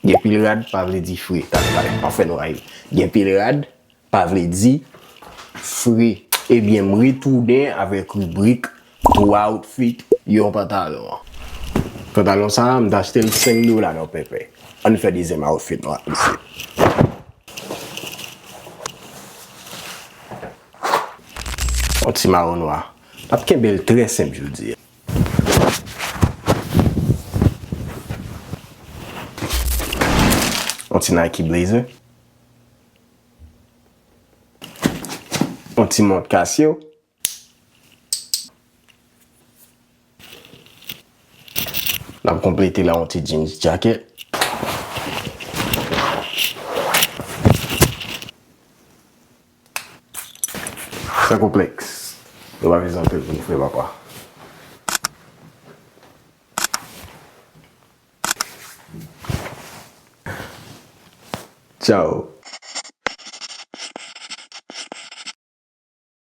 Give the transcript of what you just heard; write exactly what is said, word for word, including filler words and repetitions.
Gen pil rad pa vle di fre. Talè, talè, anfen nou ay. Gen pil rad pa vle di fre. Ebyen, m retounen avèk ribrik twa outfit yon pantalon. Pantalon sa a, m t achte l senk dola nan Pèpè. Ann fè dezyèm outfit nou ak misye. Yon ti mawon nwa. M ap kenbe l trè senp jodi a. Yon ti Nike blazer. Yon ti mont Casio. N ap konplete la yon ti jeans jacket. San konplèks. Nou pa bezwen anpil pou nou fè papa. Tchao.